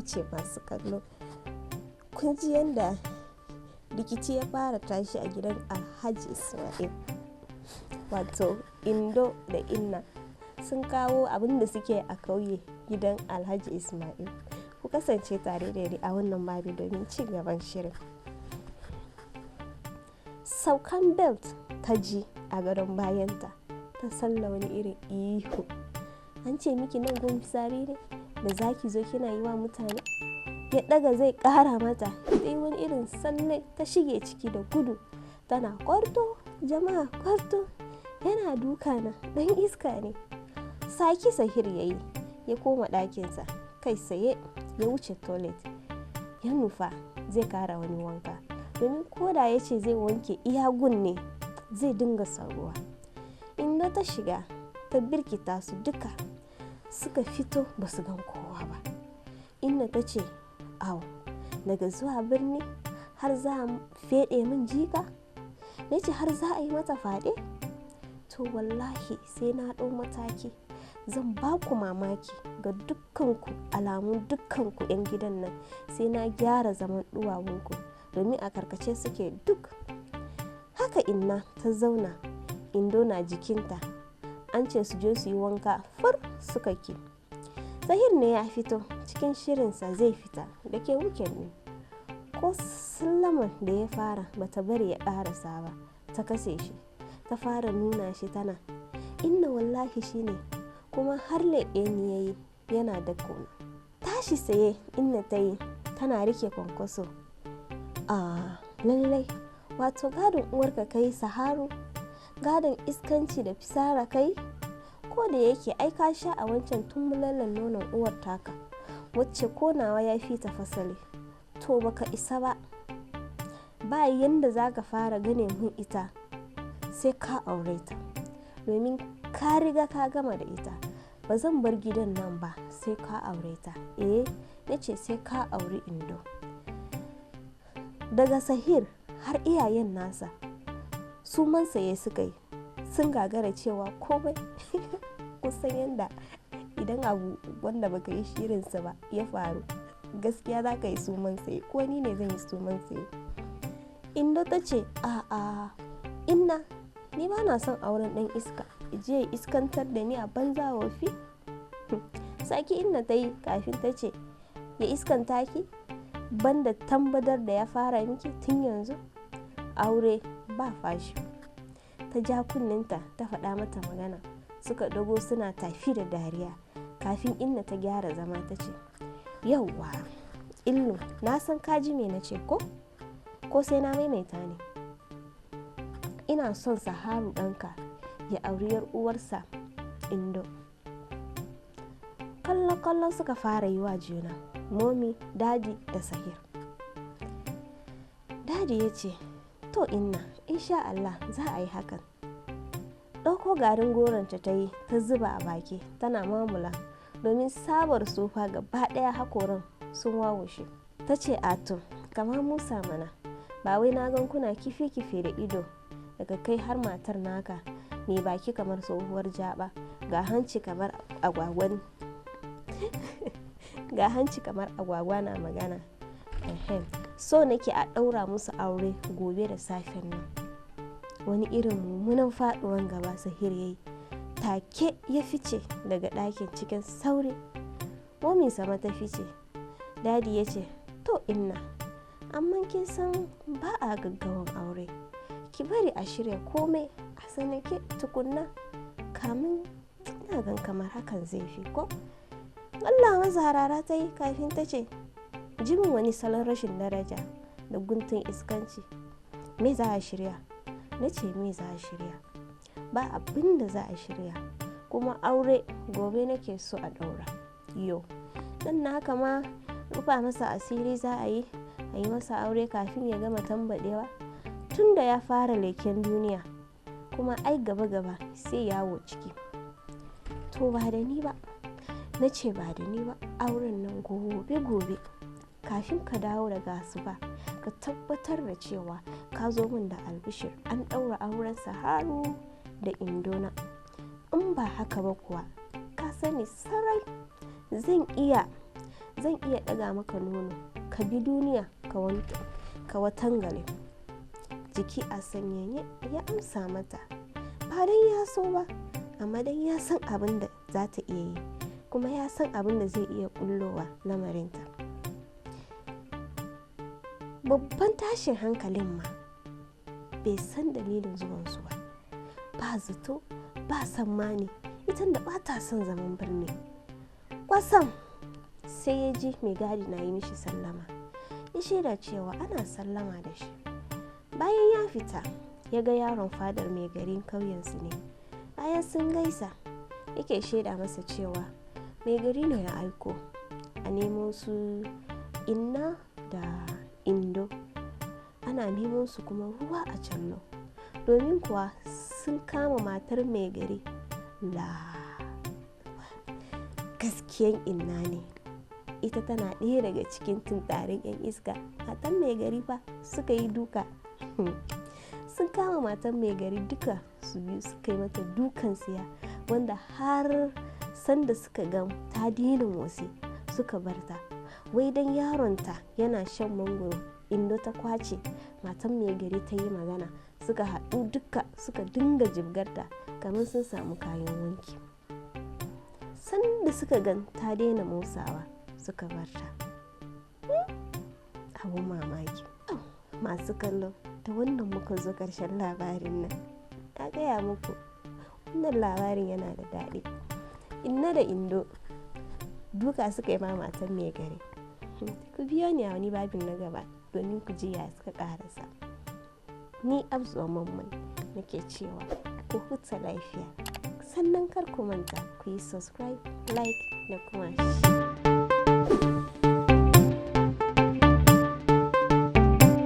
ce masu kallo. Kun ji yadda rikici ya fara tashi a gidan Alhaji Ismail. Wato Indo da Inna sun kawo abin da suke a kauye gidan Alhaji Ismail. Ku kasance tare da ni a wannan babi domin ci gaban shirin. Saukan belt ta ji a gadon bayanta, ta salla wani irin ihu. "An ce miki nan gun fitsari ne da zaki zo kina yi wa mutane?" Ya daga zai kara mata, ta yi wani irin tsalle ta shige ciki da gudu tana, "Kwarto, jama'a, kwarto, yana duka na, dan iska ne." Saki Sahir ya yi, ya koma ɗakinsa kai tsaye, ya wuce toilet ya nufa zai kara wani wanka, domin koda ya ce zai wanke iya gun ne zai dinga sauruwa. Inda ta shiga ta birkita su duka, suka fito ba su gan kowa ba. Inna ta ce, "Au, daga zuwa birni har za a feɗe min jika? Na ce har za a yi mata faɗe? To wallahi sai na ɗau mataki. Zan ba ku mamaki ga dukkanku, alamun dukkanku 'yan gidan nan sai na gyara zaman duwawunku, domin a karkace suke duk." Haka Inna ta zauna, Indo na jikinta. An ce su je su yi wanka fur, suka ki. Zahir ne ya fito cikin shirinsa zai fita, da ke weekend ne. Ko sallaman da ya fara bata bari ya karasa ba, ta kase shi, ta fara nuna shi tana, "Inna, wallahi shine, kuma har leƙe ni yayi yana da kona." Tashi saye Inna ta yi tana rike kwankwaso. "A lallai, wato gadon uwarka kai Saharu, gadon iskanci da fisara kai. Ko da yake ai ka sha a wancan tumbulallen nonon uwar taka, wacce konawa ya fi ta fasali. To baka isa ba, ba yanda za ka fara gane mun ita sai ka aure ta, domin ka riga ka gama da ita. Ba zan bar gidan nan ba sai ka aure ta. Eh, na ce sai ka auri Indo." Daga Sahir har iyayen nasa su man saye suka yi, sun gagara cewa komai. Kusan yadda idan abu wanda baka yi shirinsa ba ya faru, gaskiya za ka yi suman saye, ko ni ne zan yi suman saye. Indo ta ce, "A a Inna, ni ba na son auren ɗan iska, je ya iskantar da ni a banza wofi." Saki Inna ta yi kafin ta ce, "Ya iskanta ki, banda tambadar da ya fara miki tun yanzu? Aure ba fashi." Ta ja kunninta ta faɗa mata magana, suka dago suna tafi da dariya kafin Inna ta gyara zama ta ce, "Yauwa Illu, na san kaji me na ce, ko sai na maimaita ne? Ina son Saharu ɗanka ya auri yar uwarsa Indo." Kallon-kallon suka fara yi wa juna, Momi, Dadi da Sahir. Dadi ya ce, "To Inna, insha Allah za a yi hakan." Ɗauko garin goronta ta yi ta zuba a baki tana mamula, domin sabar tsufa gaba ɗaya hakoran sun wawushe. Ta ce, "Ato kamar musa mana, ba wai na gan kuna kifi-kifi da ido daga kai har matar naka mai baki kamar tsohuwar jaba, ga hanci kamar agwagwan, ga hanci kamar agwagwa na magana. So nake a ɗaura musu aure gobe da safen nan." Wani irin mummunan faɗuwan gaba Sahir yayi, take ya fice daga ɗakin cikin sauri. Momi sama ta fice. Dadi ya ce, "To Inna, amma kin san ba a gaggawan aure. Ki bari a shirya komai a sanake tukunna kamin. Ina gan kamar hakan zai fi ko." Allah masa harara ta yi kafin ta ce, "Jimin wani salon rashin daraja da guntun iskanci. Me za a shirya? Na ce me za a shirya? Ba abin da za a shirya. Kuma aure gobe nake so a ɗaura. Yo, dan na haka ma rufa masa asiri za a yi, a yi masa aure kafin ya gama tambadewa, tun da ya fara leken duniya. Kuma ai gaba-gaba sai yawo ciki. To ba da ni ba, na ce ba da ni ba. Auren nan gobe gobe, kafin ka dawo daga asuba, ka tabbatar da cewa ka zo min da albishir an ɗaura auren Saharu da Indona. In ba haka ba kuwa, ka sani sarai zan iya zan Zan iya ɗaga maka nono ka bi duniya ka watangale. Jiki a sanyaye ya amsa mata, ba don ya so ba, amma don ya san abin da za ta iya yi, kuma ya san abin da zai iya bullowa lamarinta. Babban tashin hankalin ma, bai san dalilin zuwansu ba. Ba zato ba tsammani, ita da ba ta son zaman birni. Kwasam sai ya ji mai gadi na yi mishi sallama. Ya shaida cewa ana sallama da shi. Bayan ya fita, ya ga yaron fadar mai garin kauyensu ne. Bayan sun gaisa, yake shaida masa cewa mai gari ne ya aiko a nemo su Inna da Indo. Ana neman su kuma ruwa a jallo, domin kuwa sun kama matar mai gari. La gaskiyan Inna ne, ita tana ɗaya daga cikin tuntarin 'yan iska. Matan mai gari fa suka yi duka. Sun kama matan mai gari duka su biyu, suka yi mata dukan siya, wanda har sanda suka ga ta daina motsi suka bar ta. Wai dan yaronta yana shan mangoro, Indo ta kwace. Matan mai gari ta yi magana, suka haɗu duka suka dinga jibgarta kamar sun samu kayan wanki. Sanda suka gan ta daina motsawa suka bar ta. Abun mamaki. Masu kallo, da wannan muka zo ƙarshen labarin nan. Na gaya muku, wannan labarin yana da daɗi. Inna da Indo duka suka yi ma matan mai gari. Ku biyo ni a wani babin na gaba domin ku ji ya suka ƙarasa. Ni Abzuwa Mamman nake cewa ku huta lafiya. Sannan kar ku manta ku yi subscribe, like da kuma share.